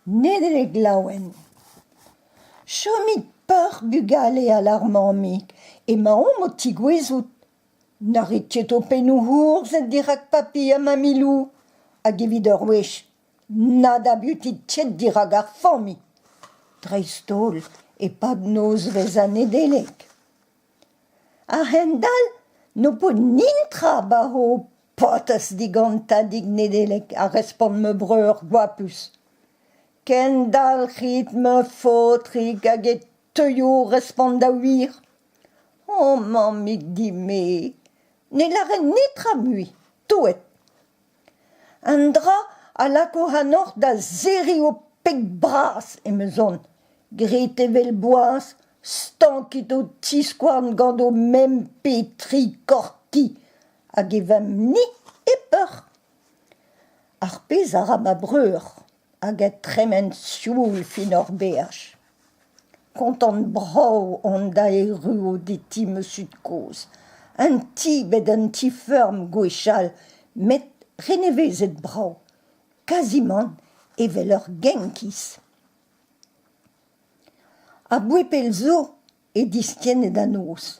Nedeleg laouen. Chomit peoc'h bugale a lâr mammig, emaomp o tigouezout. Na rit ket ho pennoù hourzhet dirak papi ha mammilou, hag evit ur wech, na dabutit ket dirak ar familh. Dreist-holl e-pad nozvezh an Nedeleg. A-hend-all n'ho po netra 'ba ho paotr digant tadig Nedeleg, a respont ma breur goapus. Kendalc'hit ma faotrig hag e teuio respont da wir. Oh mammig din-me, ne lâren netra mui, touet. An dra a lako ac'hanoc'h da serriñ ho peg bras, emezon. Grit evel boaz, stankit ho tiskouarn gant ho mem pe tri korki hag e vemp-ni e peoc'h. Ar pezh a ra ma breur hag a tremen sioul fin hor beaj. Kontant brav on da erruout e ti ma zud-kozh. Un ti bet un ti-feurm gwechall met renevezet brav, kazimant evel ur genkiz. Aboe pell zo eo diskennet an noz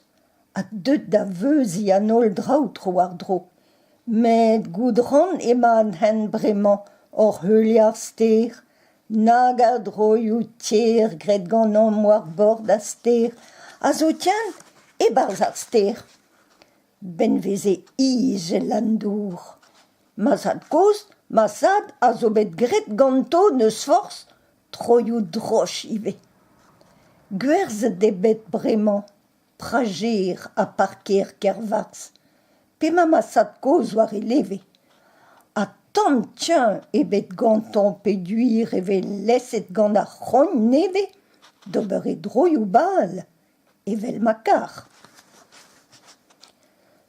ha deuet da veuziñ an holl draoù tro-war-dro. Met goût 'ran emañ an hent bremañ oc'h heuliañ ar stêr. Nag a droioù tier graet ganeomp war bord ar stêr a zo ken e-barzh ar stêr. 'Benn 'veze izel an dour. Ma zad-kozh, ma zad a zo bet graet ganto n'eus forzh troioù droch ivez. Gwerzhet eo bet bremañ prajer ha parker Kervarzh p'emañ ma zad-kozh war e leve. Ha tamm tieñ ebet gantañ peogwir e vez lezet gant ar c'hogn nevez d'ober e droioù-bal evel ma kar.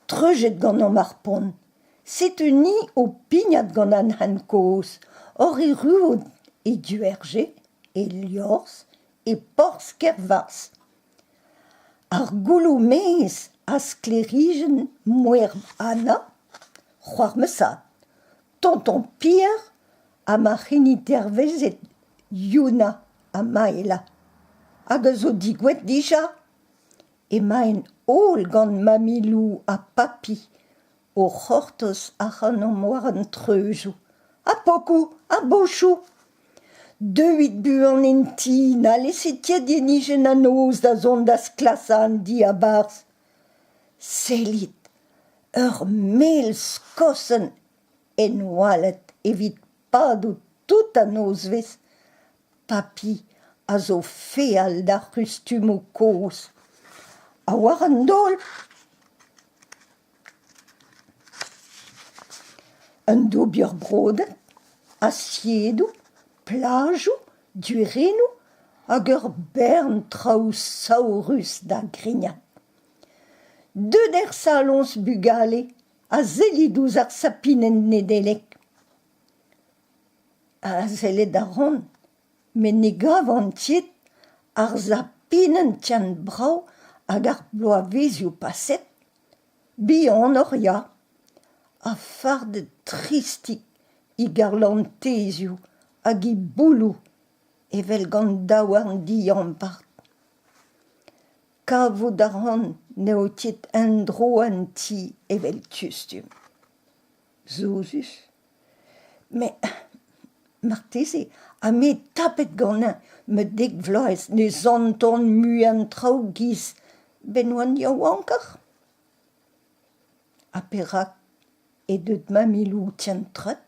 Treujet ganeomp ar pont, setu-ni o pignat gant an hent kozh, oc'h erruout e Duerge, e liorzh, e porzh Kervarzh. Ar gouloù-maez a sklêrijenn moereb Anna, c'hoar ma zad, tonton Pier ha ma c'henitervezed Yuna ha Maela, hag a zo degouezhet dija. Emaint holl gant mammilou ha papi o c'hortoz ac'hanomp war an treuzoù. Ha pokoù, ha bochoù. Deuit buan en ti, na lezit ket yenijenn an noz da zont da sklasañ an diabarzh. Sellit, ur mell skosenn en oaled evit padout tout an nozvezh. Papi a zo feal d'ar c'hustumoù kozh. Ha war an daol un dobier brodet, asiedoù, plajoù, duerennoù hag ur bern traoù saourus da grignat. Deut er saloñs bugale ha sellit ouzh ar sapinenn Nedeleg. Ha sellet a ran, met ne gavan ket ar sapinenn ken brav hag ar bloavezioù paset. Bihanoc'h ya, ha fardet tristik he garlantezioù hag he boulloù evel gant daouarn diampart. Kavout a ran n'eo ket en-dro an ti evel kustum. Souezhus. Met marteze ha me tapet ganin ma dek vloaz ne santan mui an traoù 'giz 'benn oan yaouankoc'h. Ha perak eo deuet ma Milou ken treut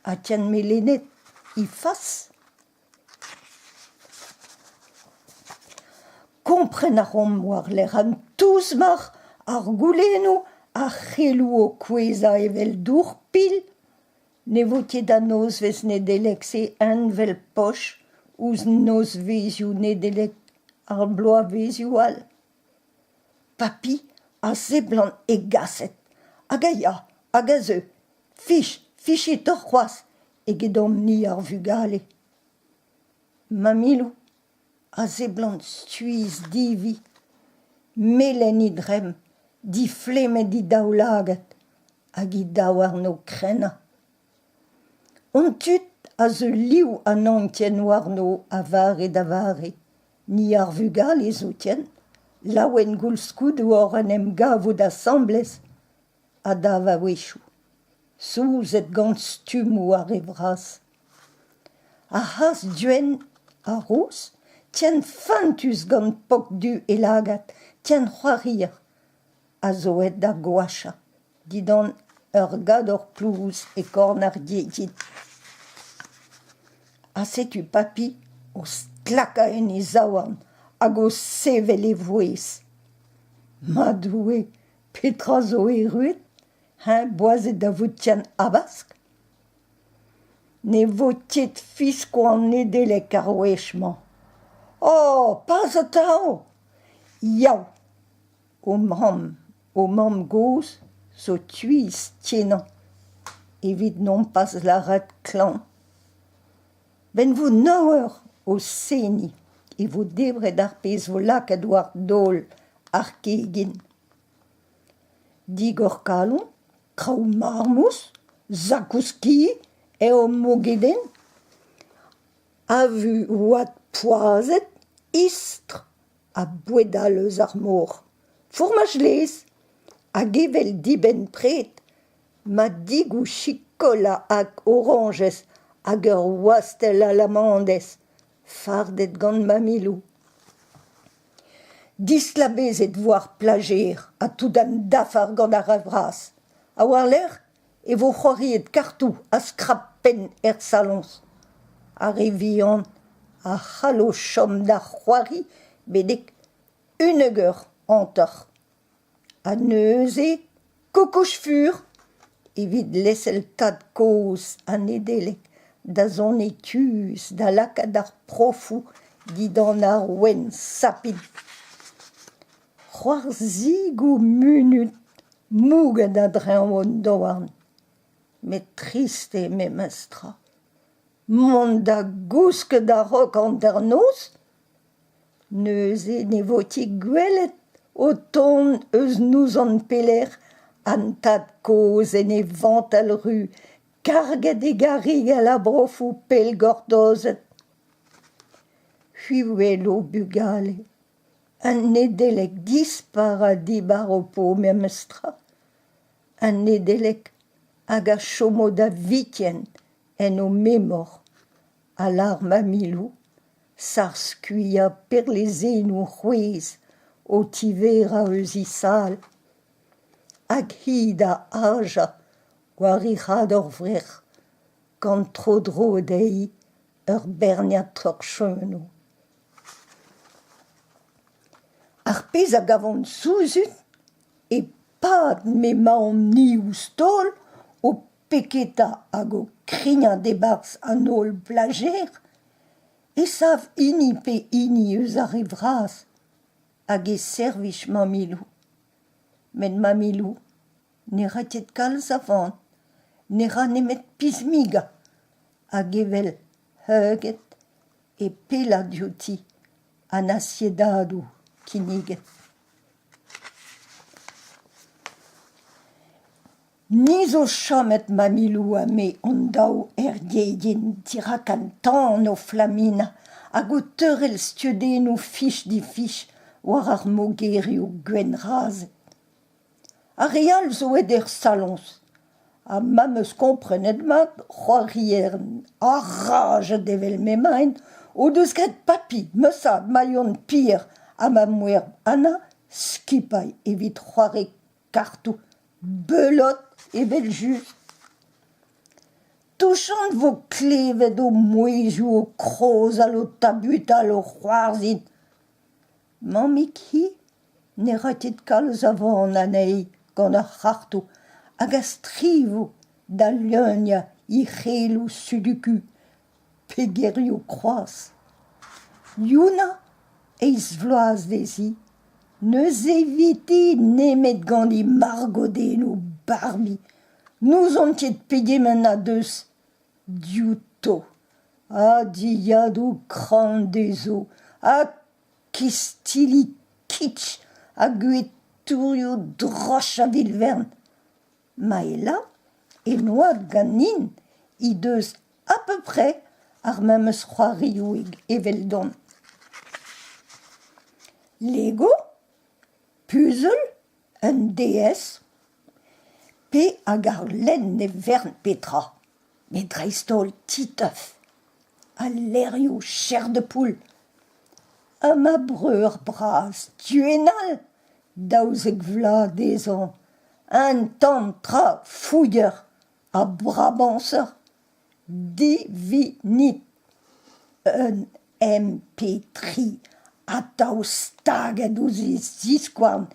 ha ken melenet he fas? Kompren a reomp war-lerc'h an tousmac'h, ar goulennoù, ar c'heloù o kouezhañ evel dour-pil. Ne vo ket an nozvezh Nedeleg-se heñvel-poch ouzh nozvezhioù Nedeleg ar bloavezhioù all. Papi a seblant hegaset hag a ya hag a zeu, fich, fichetoc'h c'hoazh egedomp-ni ar vugale. Mamilou a seblant skuizh-divi, melen he dremm, diflemmet he daoulagad hag he daouarn o krenañ. Hon tud a zeu liv an anken warno a vare da vare. Ni ar vugale zoken, laouen koulskoude oc'h en em gavout asambles, a dav a-wechoù, souzet gant stummoù ar re vras. Ar c'hazh gwenn ha rous, ken fentus gant pok du e lagad, ken c'hoarier, a zo aet da goachañ dindan ur gador-plouz e korn ar gegin. Ha setu Papi o stlakañ en e zaouarn hag o sevel e vouezh. Ma Doue, petra zo erruet, eñ boazet da vout ken habask ? Ne vo ket fiskoan Nedeleg ar wech-mañ. Oh, pas atav ! Yaou ! Ho mamm, ho mamm-gozh zo skuizh-kenañ evit nompas lâret klañv. 'Benn 'vo nav eur o seniñ e vo debret ar pezh 'vo lakaet war daol ar gegin. Digor-kalon, traoù marmouz, zakouski eo mogedenn, avu oad poazhet, istr ha boued all eus ar mor, fourmaj laezh hag evel dibenn-pred madigoù chikola hag orañjez hag ur wastell alamandez fardet gant Mamilou. Distlabezet 'vo ar plajer ha tout an dafar gant ar re vras ha war-lerc'h e vo c'hoariet kartoù ha skrap-penn er saloñs. Ar re vihan a c'hallo chom da c'hoari betek unnek eur hanter. Ha neuze kokoch fur evit lezel tad-kozh an Nedeleg da zont e kuzh da lakaat ar profoù dindan ar ouenn sapin. C'hoarzhigoù munut mouget a-dreñv hon daouarn. Met trist eo memes tra. Mont da gousket a-raok hanternoz ? Neuze ne vo ket gwelet o tont eus n'ouzon pelec'h an tad-kozh en e vantell ruz karget e garrigell a brofoù pellgortozet. C'hwi 'welo bugale, un Nedeleg dispar ha dibar ho po memes tra. Un Nedeleg hag a chomo da viken en ho memor. A lâr Mamilou, sac'h-skuilhañ perlezennoù c'hwezh o tiverañ eus he sal. Hag hi da ajañ war he c'hador-vrec'h gant tro-dro dezhi ur berniad torchennoù. Ar pezh a gavan souezhus e-pad m'emaomp-ni ouzh taol o peketa hag o krignat e-barzh an holl blajer e sav hini pe hini eus ar re vras hag e servij Mamilou. Met Mamilou ne ra ket kalz a van, ne ra nemet pismigañ hag evel heuget e pella diouti an asiedadoù kinniget. Ni zo chomet Mamilou ha me hon-daou er gegin dirak an tan o flamminañ hag o teurel skeudennoù fich-difich war ar mogerioù gwenn-razet. Ar re all zo aet er saloñs ha ma 'm eus komprenet mat c'hoarier arrajet evel m'emaint o deus graet papi, ma zad, ma yontr Pier ha ma moereb Anna skipailh evit c'hoari kartoù beulot evel-just. Touchant 'vo klevet o mouezhioù o krozal, o tabutal, o c'hoarzhin. Mammig-hi ne ra ket kalz a van anezhi gant ar c'hartoù hag a strivo da leuniañ he c'heloù sudoku pe gerioù-kroaz. Yuna, eizh vloaz dezhi, n'eus eviti nemet gant he margodennoù Barbie. N'ouzon ket pegement a deus diouto ha dilhadoù kran dezho ha kistilli kitsch ha gwetourioù droch a-vil-vern. Maela, en oad ganin, he deus à-peu-près ar memes c'hoarioù eveldon. Lego, puzzle, un DS, pe hag ar lenn ne vern petra, met dreist-holl Titeuf, al levrioù Chair de poule. Ha ma breur bras Tuenal, 12 vloaz dezhañ, un tamm tra fouilher ha brabañser, divinit un MP3 atav staget ouzh e ziskouarn,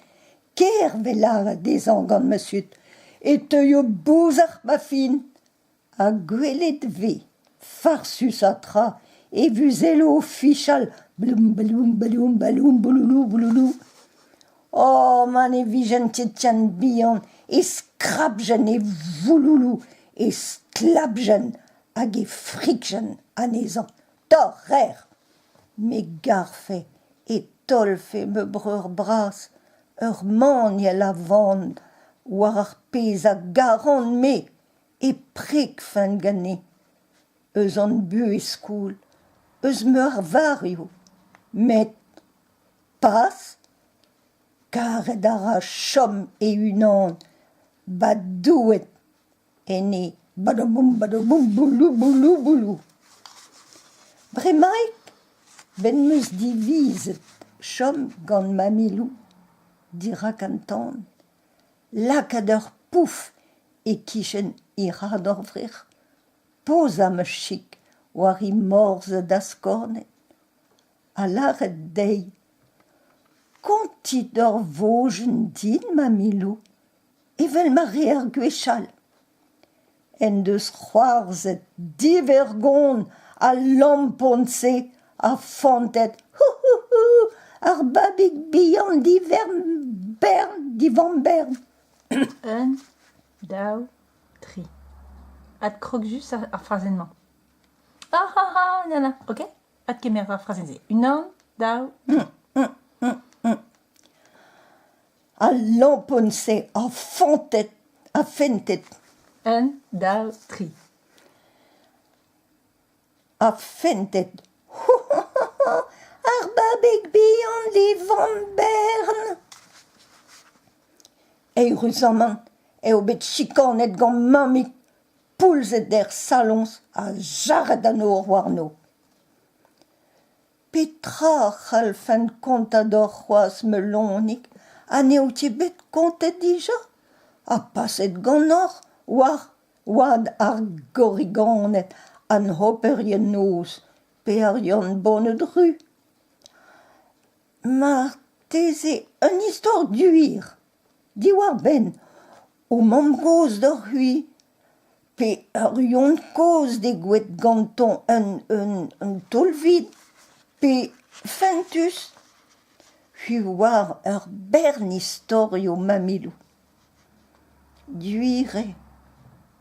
ker 'vez lâret dezhañ gant ma zud e teuio bouzar ma fin. Ha gwelet 'vez, farsusañ tra, e vuzelloù o fichal bloum bloum bloum baloum bouloulou bouloulou. Oh, ma ne vijen ket ken bihan e skrapjen e vouloulou, e stlapjen hag e frikjen anezhañ. Torrer ! Me 'garfe e taolfe ma breur bras ur maniel a van war ar pezh a garan-me e pregfen ganin eus hon buhez-skol, eus ma arvarioù, met pas, karet a ra chom e-unan, badouet en e badaboum badaboum boulou boulou boulou. Bremaik 'benn 'm eus divizet chom gant ma Milou dirak an tan, lakaat ur pouf e-kichen he c'hador-vrec'h, pozañ ma chik war he morzhed askornet ha lâret dezhi kontit ur vojenn din ma Milou, evel ma reer gwechall. En deus c'hoarzhet divergont al lampon-se ha fantet houhouhou ar babig bihan divern-bern divamm-bern. Un, daou, tri. Adkrog just ar frazenn-mañ. Ah ah ah, nann, ok? Adkemer ar frazenn-se. Unan, daou, tri. Al lampon-se a fantet, a fentet. Un, daou, tri. Ha fentet. Ar babig bihan divamm-bern ! Eüruzamant eo bet chikanet gant mammig poulzet er saloñs ha jarret an nor warno. Petra a c'hallfen kontañ deoc'h c'hoazh ma loenig ha n'eo ket bet kontet dija ? Ha paset ganeoc'h war oad ar gorriganed, an hoperien-noz pe ar Yann Boned Ru. Marteze un istor gwir diwar-benn ho mamm-gozh deoc'h-c'hwi pe ur yontr-kozh degouezhet gantañ un taol-vid pe fentus. C'hwi 'oar ur bern istorioù ma Milou. Gwir eo,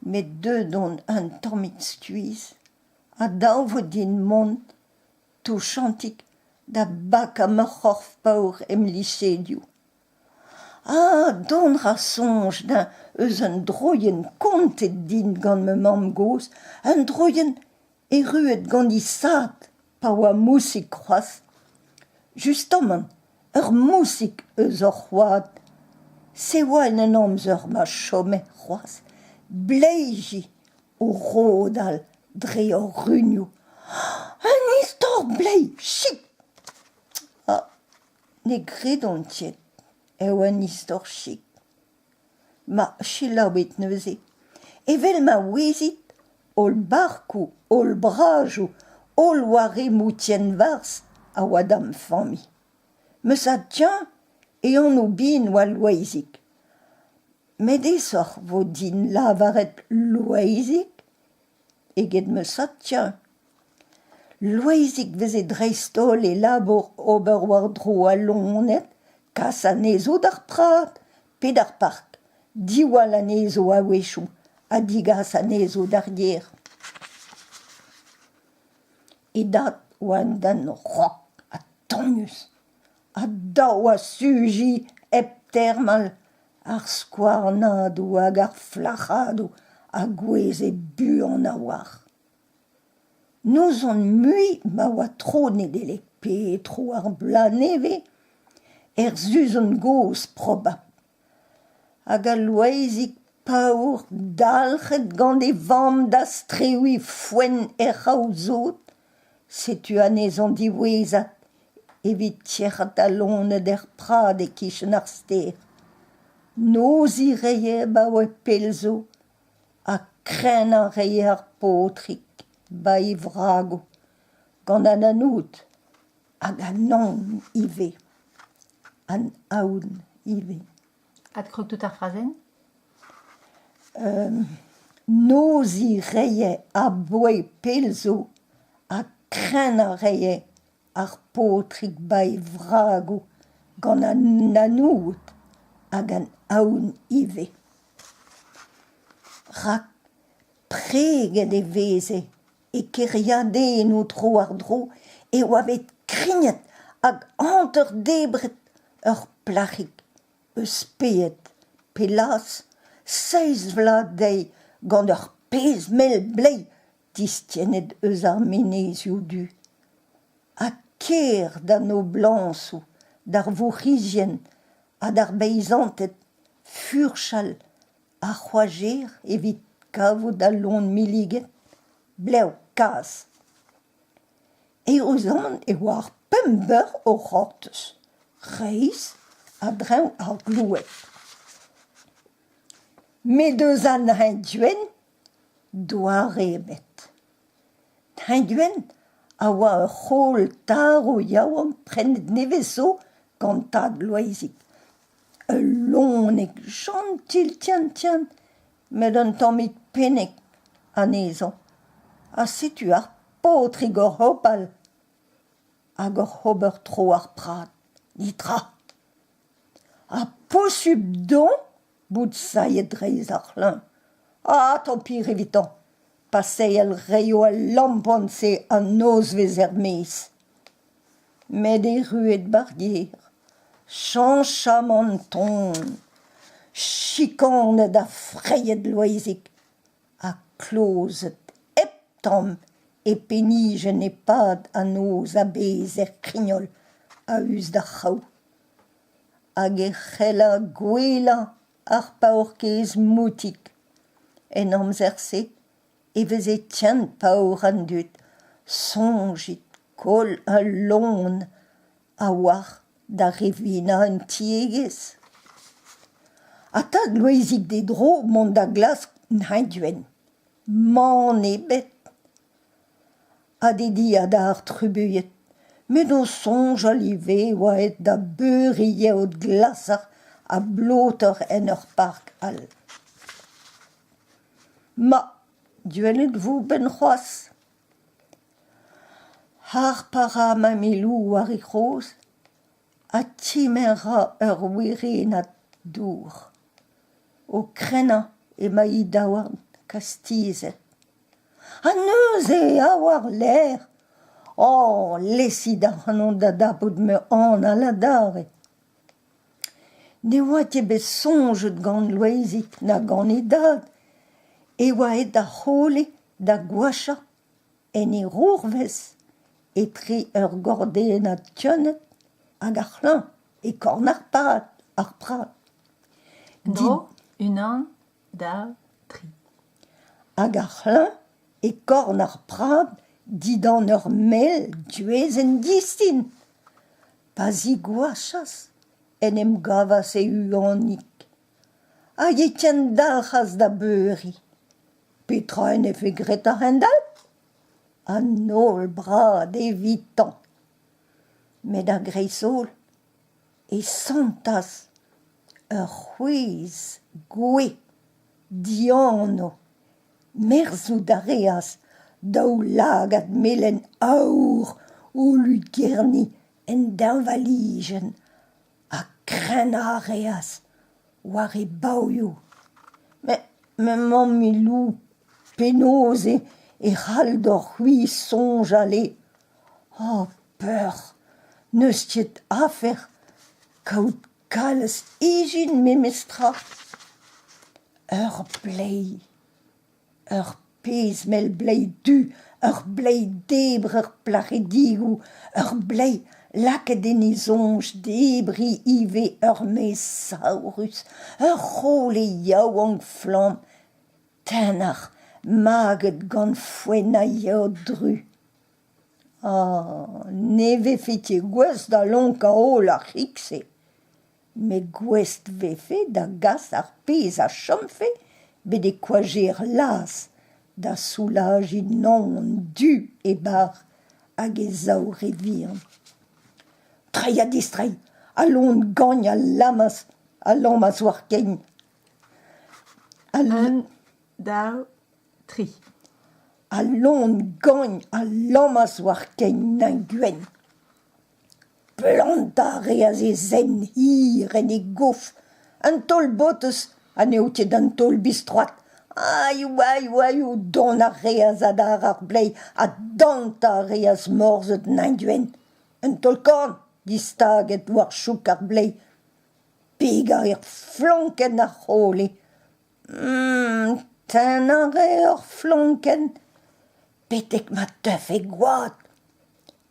met deuet on un tammig skuizh ha dav vo din mont touchantik da bakañ ma c'horf paour em lisedioù. Ah, dont 'ra soñj din eus un droienn kontet din gant ma mamm-gozh, un droienn erruet gant he zad pa oa mousig c'hoazh. Justamant, ur mousig eus hor c'hoad. Se oa en un amzer ma chome c'hoazh bleiji o rodal dre hor runioù. Un istor bleiz chik ! Ah, ne gredont ket eo un istor chik. Ma selaouit neuze, evel ma ouezit, holl barkoù, holl brajoù, holl waremoù tienn-varzh a oa da'm familh. Ma zad-eñ, e anv bihan oa Loeizig. Met aesoc'h 'vo din lavaret Loeizig eget ma zad-eñ. Loeizig 'veze dreist-holl e labour ober war-dro al loened, kas anezho d'ar prad pe d'ar park, diwall anezho a-wechoù ha degas anezho d'ar gêr. E dad oa un den rok ha tagnous, ha dav oa sujiñ hep termal ar skouarnadoù hag ar flac'hadoù a gouezhe buan a-walc'h. N'ouzon mui ma oa tro Nedeleg pe tro ar bloaz nevez, er Suzon gozh probabl. Hag al Loeizig paour dalc'het gant e vamm da strewiñ foenn er c'hraou-sot, setu anezhañ diwezhat evit tierc'hat al loened er prad e-kichen ar stêr. Noziñ 'rae abaoe pell zo ha krenañ 'rae ar paotrig 'ba e vragoù gant an anaoud hag an aon ivez. An aon ivez. Adkrog tout ar frazenn ? Noziñ 'rae aboe pell zo ha krenañ 'rae ar paotrig 'ba e vragoù gant an anaoud hag an aon ivez. Rak preget e veze e kêriadennoù tro-war-dro e oa bet krignet hag hanter-debret ur plac'hig eus Ped pe Laz, seizh vloaz dezhi gant ur pezh mell bleiz diskennet eus ar Menezioù Du. Ha ker d'an noblañsoù, d'ar vourc'hizien ha d'ar beizanted furchal ar c'hoajer evit kavout al loen milliget, blev kazh. Eüruzamant e oa ar pemp eur o c'hortoz, reizh a-dreñv ar gloued. Met eus an Heñv-Gwenn, doare ebet. Heñv-Gwenn a oa ur c'hol tarv yaouank prenet nevez zo gant tad Loeizig. Ul loeneg jentil-tient-tient met un tammig pennek anezhañ ha setu ar paotrig oc'h hopal hag oc'h ober tro ar prad, netra. Ha posupl dont bout sailhet dreist ar c'hleñv. Ah, tampir evitañ, paseal 'raio al lampon-se an nozvezh er-maez. Met erruet 'ba'r gêr, chañchamant ton, chikanet ha frailhet Loeizig, ha klozet hep tamm e penijenn e-pad an noz a-bezh er c'hrignol a-us d'ar c'hraou. Hag e c'hellañ gouelañ ar paourkaezh moutig. En amzer-se e veze tient paour an dud, soñjit koll ul loen a oar da revinañ un tiegezh. Ha tad Loeizig d'e dro mont da glask 'n Heñv-Gwenn. Mann ebet. Ha dediad ar trubuilhed met o soñjal ivez e oa aet da beuriñ yeot glasoc'h ha blotoc'h en ur park all. Ma, gwelet 'vo 'benn c'hoazh. Harpañ a ra ma Milou war e c'hroz ha kemer a ra ur werennad dour. O krenañ emañ he daouarn kastizet. Ha neuze ha war-lerc'h ! Oh, lezit ac'hanon da dapout ma anal adarre. Ne oa ket bet soñjet gant Loeizig na gant e dad e oa aet ar c'hole da goachañ en e c'hourvez etre ur gordennad keuneud hag ar c'hlañv e korn ar prad. En-dro, unan, daou, tri. Hag ar c'hlañv e korn ar prad dindan ur mell gwezenn gistin. Pa zigoachas en em gavas e-unanik hag e kendalc'has da beuriñ. Petra en defe graet a-hend-all ? An holl brad evitañ. Met a-greiz-holl e santas ur c'hwezh gouez dianv. Merzout a reas daoulagad melen aour o lugerniñ en deñvalijenn ha krenañ a reas war e bavioù. Met ma mamm-Milou, penaos e c'hall deoc'h-c'hwi soñjal eo ? Oh peuc'h, n'eus ket afer kaout kalz ijin memestra. Ur bleiz, ur pezh mell bleiz du Ur bleiz debrer plac'hedigoù, ur bleiz lakaet en e soñj debriñ ivez ur mez saourus, ur c'hole yaouank-flamm, tener, maget gant foenn ha yod dru. Ah, ne vefe ket gouest da lonkañ holl ar c'hig-se. Met gouest 'vefe da gas ar pezh a chomfe betek koajer Laz da soulajiñ naon du e bar hag e zaou re vihan. Treiñ ha distreiñ, al loen gagn a lammas a lammas war kein. Un, daou, tri. Al loen gagn a lammas war kein Nañ-Gwenn. Plantañ a reas e zent hir en e gof, un taol botez ha n'eo ket un taol biz-troad. Aioù, aioù, aioù, dont a reas adarre ar bleiz ha dantañ a reas morzhed Nañ-Gwenn. Un taol-korn distaget war chouk ar bleiz, pegañ er flankenn ar c'hole. Tennañ a rae ur flankenn betek ma teufe gwad.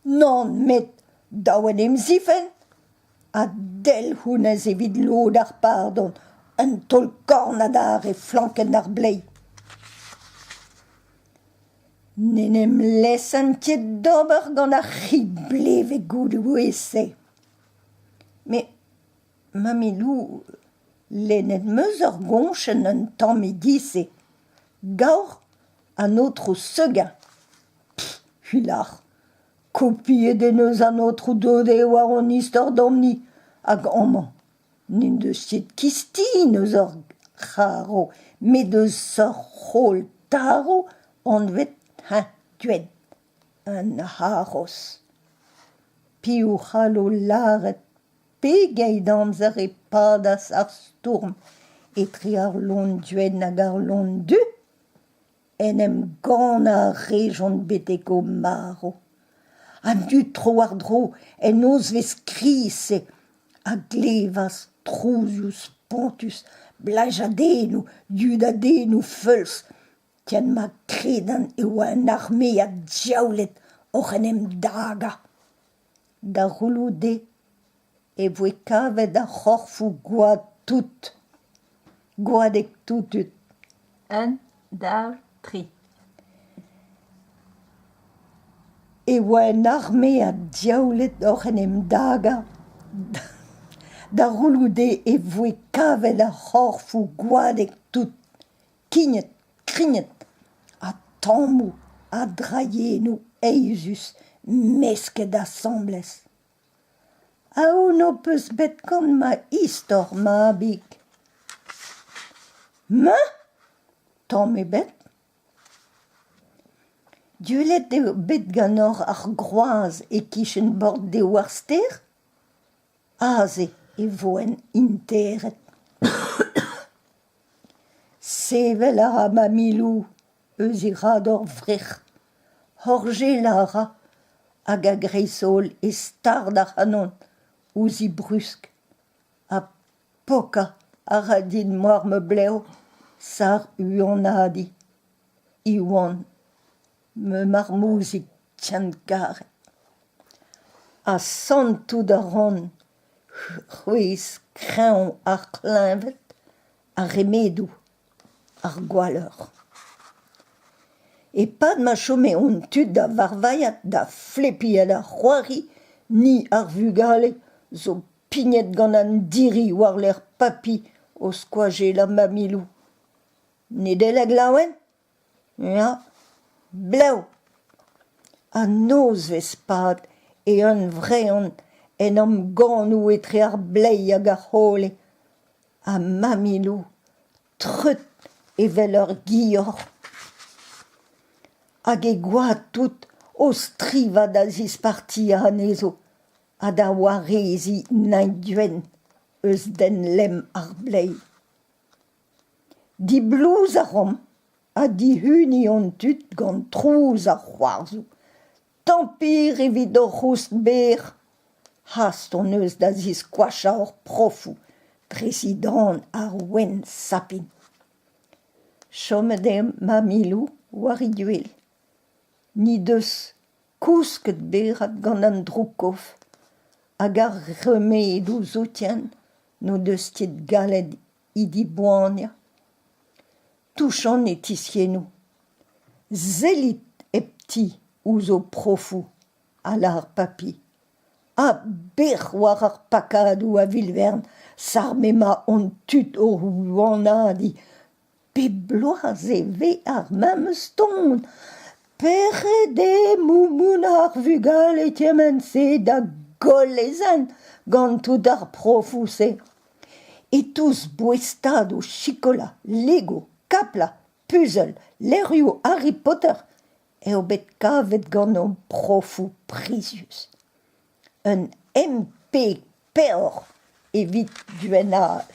Nann met dav en em zifenn ha dell honnezh evit lod ar pardon, un taol-korn adarre flankenn ar bleiz. N'en em lezent ket d'ober gant ar c'hi blevek goude-se. Met Mammilou, lennet 'm eus ur goñchenn un tamm e-giz-se. Gaoc'h an aotrou Seguin. Pff, Hular, kopiet en deus an aotrou Daudet war hon istor deomp-ni hag amañ n'en deus ket kistin eus ur c'harv met eus ur c'hol tarv anvet Heñ-Gwenn. Un haroz. Piv c'hallo lâret pegeit amzer e padas ar stourm etre ar loen gwenn hag ar loen du? En em gannañ a rejont betek o marv. An dud tro-war-dro en nozvezh kriz-se a glevas trouzioù spontus, blajadennoù, yudadennoù feuls, ken ma kredan e oa un armead diaouled oc'h en em dagañ. Da c'houloù-deiz e voe kavet ar c'horfoù gwad tout, gwadek-tout. Un, daou, tri. E oa un armead diaouled oc'h en em dagañ. Da c'houloù-deiz e voe kavet ar c'horfoù gwadek-tout, kignet, krignet ha tammoù a drailhennoù eizhus mesket asambles. Aon ho peus bet gant ma istor, mabig ? Ma ? Tamm ebet. Gwelet eo bet ganeoc'h ar groaz e-kichen bord dehoù ar stêr ? Aze e voent interet. Sevel a ra ma Milou eus e rador-vrec'h, horjellañ a ra hag a-greiz-holl e stard ac'hanon ouzh he brusk ha pokañ a ra din war ma blev sac'h huanadiñ. Iwan, ma marmouzig ken-karet. Ha santout a ran c'hwezh kreñv ar c'hleñved, ar remedoù, ar gwalleur. E-pad ma chome hon tud da varvailhat, da flepiñ ha da c'hoari, ni ar vugale zo pignet gant an diri war-lerc'h papi o skoazellañ Mamilou. Nedeleg laouen ? Ya, blev. An nozvezh-pad e hunvreont en amganoù etre ar bleiz hag ar c'hole. Ha Mamilou, treut evel ur gioc'h. Hag e gwad tout o strivañ da zispartiañ anezho ha da wareziñ Nañ-Gwenn eus dent lemm ar bleiz. Diblouz a reomp ha dihuniñ hon tud gant trouz ar c'hoarzhoù. Tampir evit hor c'housk berr. Hast hon eus da ziskoachañ hor profoù, prezidant ar ouenn sapin. Chomet eo ma Milou war e gwele. N'he deus kousket berad gant an droukkof hag ar remedoù zoken n'o deus ket gallet he diboaniañ. Touchant e tiskennoù. Sellit hepti ouzh ho profoù, a lâr Papi. Ha bec'h war ar pakadoù a-vil-vern, sar m'emañ hon tud o huanadiñ. Pep bloaz e vez ar memes ton. Pec'hed eo moumoun ar vugale kement-se da goll e zent gant tout ar profoù-se. E-touez boestadoù chikola, Lego, Kapla, puzzle, levrioù Harry Potter eo bet kavet ganeomp profoù prizius. Un MP peoc'h evit gwennaat.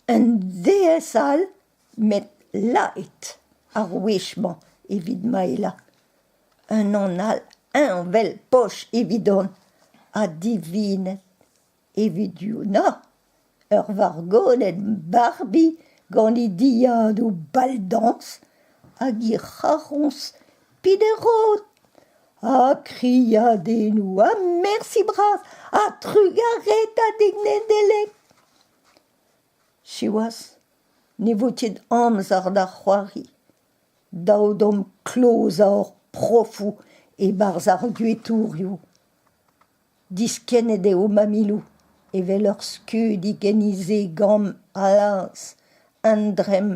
Un devezh all met laet ar wech-mañ evit Maela. Un anal heñvel-poch evidon ha divinet evit Yuna, ur vargodenn Barbie gant he dilhadoù bal-dañs hag he c'harroñs piderod. Ha kriadennoù ha mersi bras ha trugarez Tadig Nedeleg. Siwazh, ne vo ket amzer da c'hoari. Dav deomp klozañ hor profoù e-barzh ar gwetourioù. Diskennet eo Mamilou evel ur skeudig en he zegamm allaz, un dremm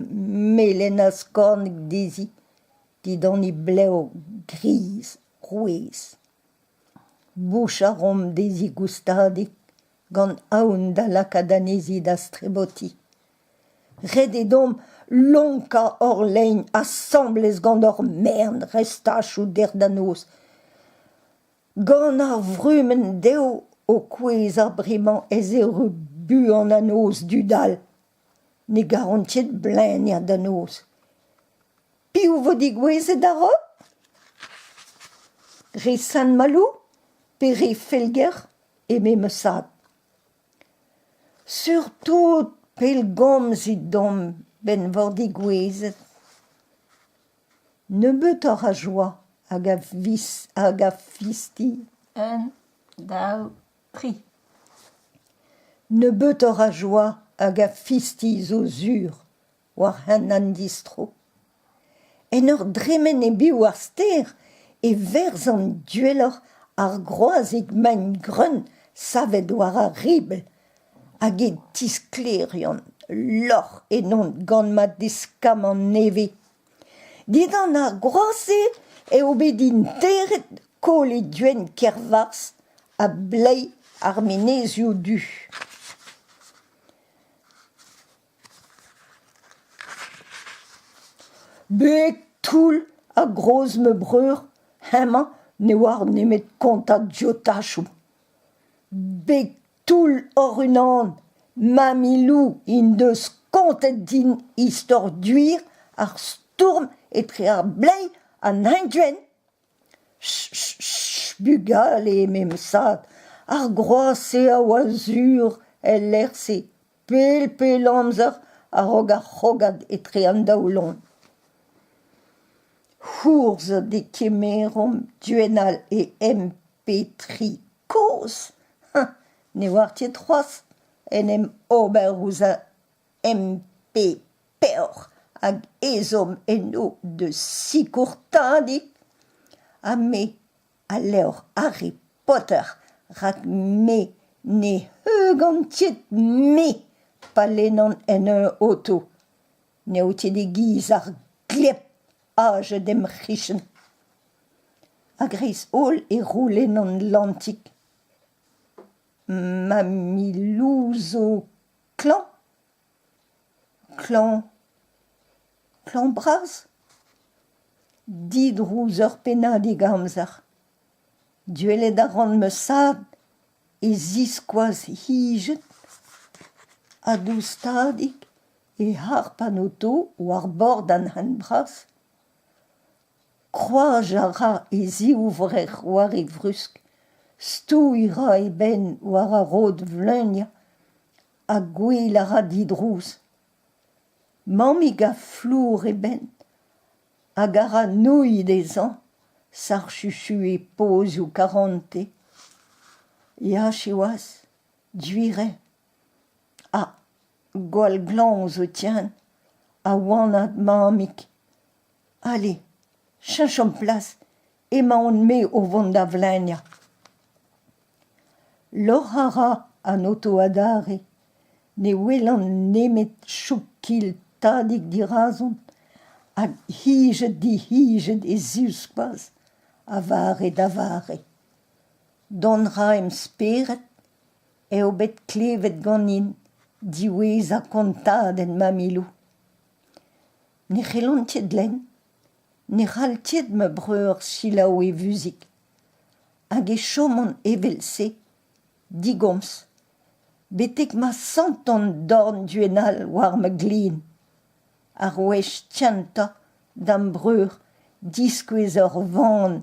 melen ha skornek dezhi dindan he blev griz rouez. Bouch a roomp dezhi goustadik gant aon da lakaat anezhi da strebotiñ. Ret eo deomp lonkañ hor lein asambles gant hor mern restachoù dec'h da noz. Gant ar vrumenn dev o kouezhañ bremañ ez erru buan an noz du-dall. Ne garont ket bleniañ da noz. Piv 'vo degouezhet a-raok ? Re Sant-Maloù pe re Felger eme ma zad. Surtout pellgomzit deomp 'benn 'vo degouezhet. Nebeutoc'h a joa hag a hag a fistilh. Un, daou, tri. Nebeutoc'h a joa hag a fistilh zo sur war hent an distro. En ur dremen e-biou ar stêr e verzan gwelloc'h ar groazig maen-greun savet war ar ribl hag e tisklêrian lorc'h ennon gant ma deskamant nevez. Dindan ar groaz-se eo bet interet kole gwenn Kervarzh ha bleiz ar Menezioù Du. Beg toull ha gros ma breur, hemañ ne oar nemet kontañ diotachoù. Beg toull hoc'h-unan, Mamilou en deus kontet din istor gwir ar stourm etre ar bleiz ha an hent-gwenn. Ch bugale eme ma zad, ar groaz-se a oa sur el lec'h-se pell-pell amzer a-raok ar c'hrogad etre an daou loen. C'hourzhet e kemeromp Gwenal e MP tri kozh, ne oar ket c'hoazh en em ober ouzh ar MP peoc'h hag ezhomm enno deus sikour tadig. Ha me al levr Harry Potter rak me ne heugan ket me pa lennan en un oto. N'eo ket e-giz ar gleb ajet em c'hichen. A-greiz-holl e c'houlennan Lantig. Mamilou zo klañv ? Klañv… klañv-bras ? Didrouz ur pennadig amzer. Gwelet a ran ma zad e ziskoaz hijet ha doustadik e harp an oto war bord an hent bras. Kroaz a ra e zivrec'h war e vrusk, stouiñ a ra e benn war ar rod-vleuniañ ha gouel a ra didrouz. Mammig a flour e benn. Hag a ra nouilh dezhañ sach-chuchu e pozioù karantez. Ya siwazh, gwir eo. Ha gwall glañv zo tien, ha oanat mammig. Ale, cheñchomp plas, emaon-me o vont da vleinañ. Loc'hañ a ra an oto adarre. Ne welan nemet chouk-kil tadig dirazon hag hijet-dihijet e zivskoaz a vare da vare. Dont 'ra em spered eo bet klevet ganin diwezhañ kontadenn Mamilou. Ne c'hellont ket lenn, ne c'hall ket ma breur selaou e vuzik hag e chomont evel-se digomz betek ma santan dorn Duenal war ma glin. Ar wech kentañ da'm breur diskouez ur van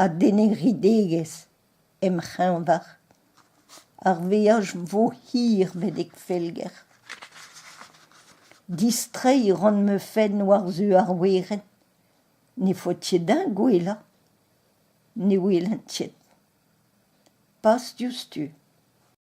a deneridegezh em c'heñver. Ar veaj 'vo hir betek Felger. Distreiñ 'ran ma fenn war-zu ar werenn. Ne faot ket din gouelañ. Ne welan ket. Pas diouzhtu.